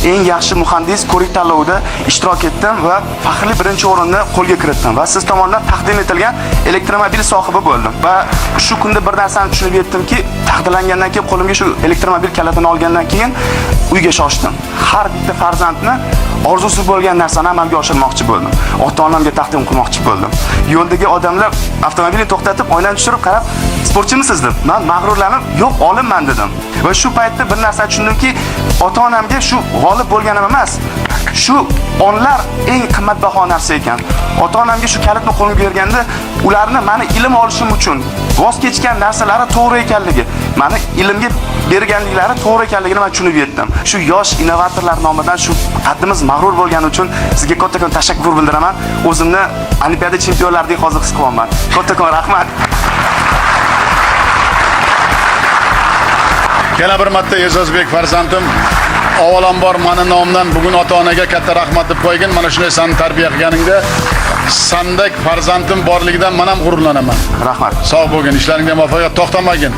Eng yaxshi muhandis ko'rik tanlovida ishtirok etdim va faxrli birinchi o'rinni qo'lga kiritdim va siz tomonidan taqdim etilgan elektromobil sohibi bo'ldim. Va shu kunda bir narsani tushunib yetdimki, taqdirlangandan keyin qo'limga shu elektromobil kalitini olgandan keyin uyga shoshdim. Har bitta farzandni orzusi bo'lgan narsani amalga oshirmoqchi bo'ldim. Ota-onamga taqdim qilmoqchi bo'ldim. Yo'ldagi odamlar avtomobilni to'xtatib, oynani tushirib qarab, "Sportchimisiz?" deb. Men mag'rurlanib, "Yo'q, olimman" dedim. Va shu paytda bir narsani tushundimki, ota-onamga shu g'olib bo'lganim emas, shu onlar eng qimmatbaho narsa ekan. Ota-onamga shu kalitni qo'limga berganda, ularni mani ilm olishim uchun voz kechgan narsalari to'g'ri ekanligi, mani ilmga berganliklari to'g'ri ekanligini men tushunib yetdim. Shu yosh innovatorlar nomidan shu qaddimiz mag'rur bo'lgani uchun sizga kattakon tashakkur bildiraman. O'zimni olimpiada chempionlaridek hozir his qilyapman. Kattakon rahmat. Yana bir marta E'zozbek farzandim, avvalambor mani nomimdan bugun ota-onaga katta rahmat deb qo'ygin. Mana shunday seni tarbiya qilganingda sandak farzandim borligidan men ham g'ururlanaman. Rahmat. Sog' bo'lgin, ishlaringda muvaffaqiyat, to'xtamagin.